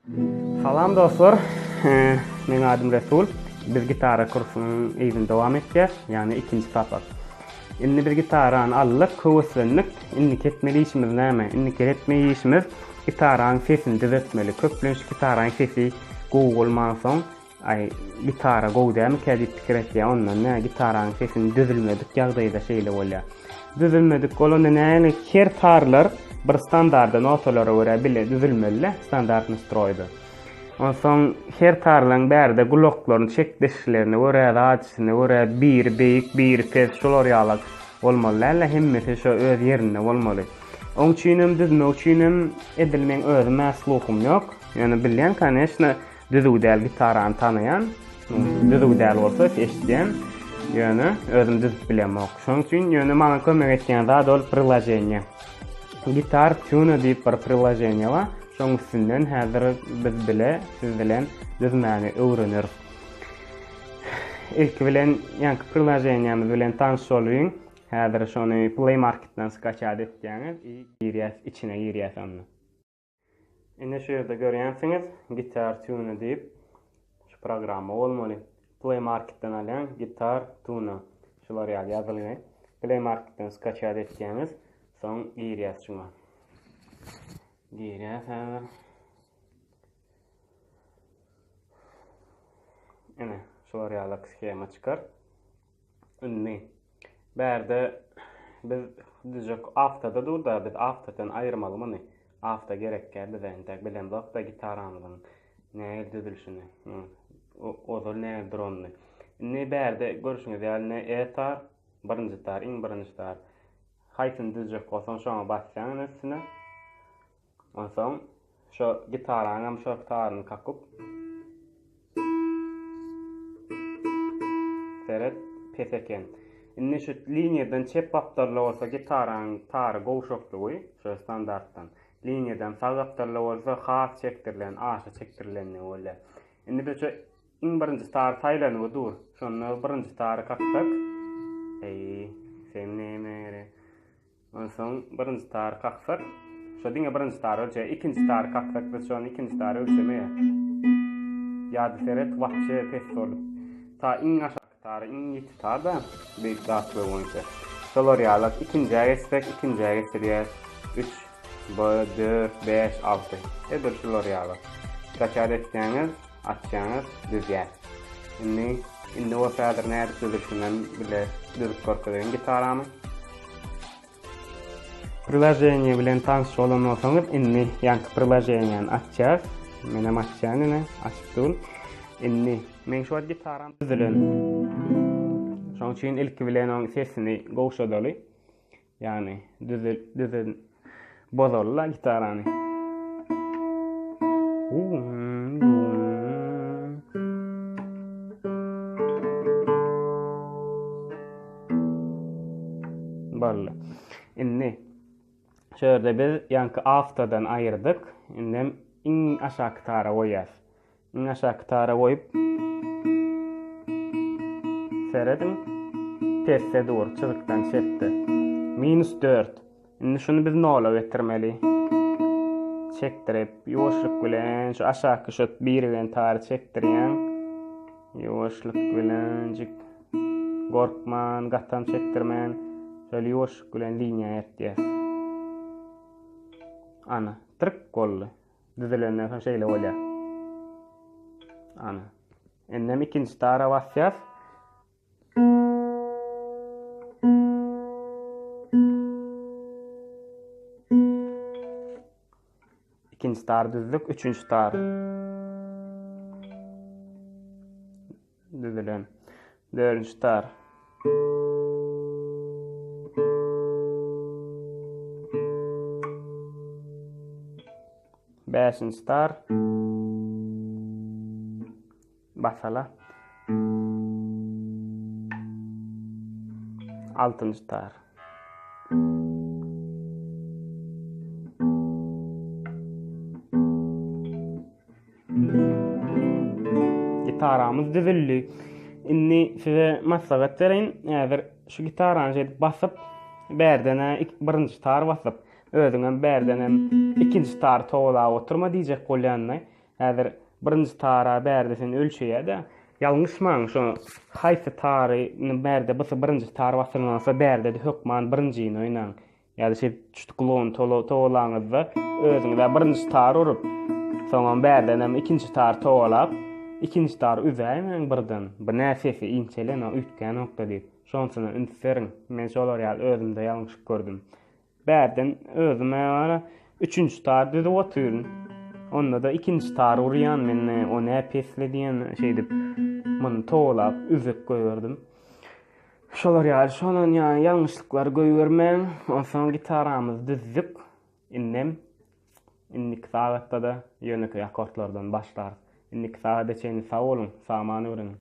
Salam dostlar. Meň adym Resul. Biz gitara kursunyň yzyny dowam etýäs, ýagny ikinji sapak. Indi biz gitarany aldyk, höweslendik. Indiki etmeli işimiz näme? Indiki etmeli işimiz gitaranyň sesini düzetmeli. Köplenç gitaranyň sesi gowy bolmansoň, aý gitara gowy dälmikä diýip pikir etýär. Ondan nä gitaranyň sesini düzülmedik ýagdaýda şeýle bolýar. Düzülmedik bolanda näme? Her tarlar bir standarda notalara görä bile düzülmeli-de, standartny stroýda. Onsoň her tarlaryň bärde gulaklaryny çekdeşlerine görä, zadysyna görä biri beýik, biri pes şolar ýalak bolmaly däl-de, hemmesi şo öz ýerinde bolmaly. Oň üçinem düzmek üçinem edil meň özüm-ä sluhum ýok. Ýöne bilýän, koneçno, Düzüw däl gitarany tanaýan. Düzüw däl bolsa eşidýän. Ýöne özüm düzüp bilemok. Şonuň üçin ýöne maňa kömek etýän zat ol priloženiýe. Gitar Tuna diýip bir priloženiýe bar. Şoň üstünden häzir biz bile siz bilen düzmäni öwreneris. Ilki bilen ýaňky priloženiýemiz bilen tanyş boluň. Häzir şony Play Marketden skaçat etýäňiz i girýäs içine girýäs onda. Ine şu ýerde görýänsiňiz Guitar Tuna diýip şu programma bolmaly. Play Marketden alýaň Guitar Tuna şular ýaly ýazylgy. Play Marketden skaçat etýäňiz. Soň girýäs şuňa. Girýäs häzir. Ine şular ýaly shema çykar. Indi bärde biz düzjek awtoda dur-da, biz awtodan aýyrmaly muny. Awto gerekkä bize entek bilemzok-da gitaramyzyň nähili düzülişini. Ozal nähili duranyny. Indi bärde görşüňiz ýaly ine E tar, birinji tar, iň birinji tar. Haýsyny düzjek bolsaň şoňa basýaň ine üstüne. Onsoň şo gitaraňam şo taryny kakyp Seret, pes eken. Indi şu liniýadan çep gapdalda bolsa gitaraň tary gowşaklygy, şo standartdan. Liniýadan sag gapdalda bolsa has çekdirilen, aşa çekdirilenligi bolýar. Indi biz şu iň birinji tary saýlanygy dur. Şonda birinji tary kaksak, eý, sen näme gerek? Onsoň birinji tary kaksak, şo diňe birinji tary ölçeýär. Ikinji tary kaksak biz şony ikinji tary ölçemeýär. Ýa-da seret wapşe pes bolup. Ta iň aşaky tary iň ýiti tar-da beýik zatlar boýunça. Şolar ýaly ikinjä geçsek ikinjä geçirýäs. Üç, B, dört, bäş, alty. Edil şular ýaly. Skaçat etýäňiz, açýaňyz, düzýär. Indi indi bolsa häzir nädip düzülşinem bile düzüp görkezeýin gitaramy. Priloženiýe bilen tanyş bolan bolsaňyz, indi ýaňky priloženiýany açýas. Menem açýan ine, açyp durun. Indi meň şu wagt gitaram düzülen. Şonuň üçin ilki bilen oň sesini gowşadaly. Ýagny düzül düzül bozaly-la gitarany. Boldy. Indi şu ýerde biz ýaňky awtodan aýyrdyk. Indem iň aşaky tara goýýas. Iň aşaky tara goýup serediň. Pesde dur, çyzykdan çepde. Minus 4. Indi şuny biz nola getirmeli. Çekdirip, ýuwaşlyk bilen şu aşaky şu birigen tary çekdirýäň. Ýuwaşlyk bilenjik gorkman, gatam çekdirmän, şöyle ýuwaşlyk bilen liniýa etýäs. Ana, tryk boldy. Düzülenden soň şeýle bolýar. Ana. Indem ikinji tara basýas. Ikinji tar düzdük, üçünji tar. Düzülen. Dördünji tar. Bäşinji tar. Basala. Altynjy tar. Gitaramyz düzüldi. Indi size maslahat bereýin. Häzir şu gitarany şeýdip basyp, bärden birinji tar basyp, özüňem bärdenem ikinji tar towlap oturma diýjek bolýan-da. Häzir birinji tara bärde sen ölçeýä-de. Ýalňyşmaň şo haýsy tary bärde bysy birinji tar basylan bolsa bärde-de hökman birinjini oýnaň. Ýa-da şeýdip çütgulony togalaňyzda özüňiz-ä birinji tar urup, soňam bärdenem ikinji tar togalap, ikinji tary üzäýmäň birden. Bu nä sesi inçelenok, üýtgänok-da diýip. Şonsyna üns beriň. Men şolar ýaly özümde ýalňyşyk gördüm. Bärden özüm-ä bara üçünji tar düzüp otyryn. Onda-da ikinji tar urýan men, o nä pesle diýen şeýdip muny togalap üzüp goýberdim. Şolar ýaly şolan ýaly ýalňyşlyklary goýbermäň. Onsoň gitaramyzy düzdük. Indem indiki sagatda-da ýönekeý akkordlardan başlarys. Indiki sagada çenli sag boluň, saman öwreniň.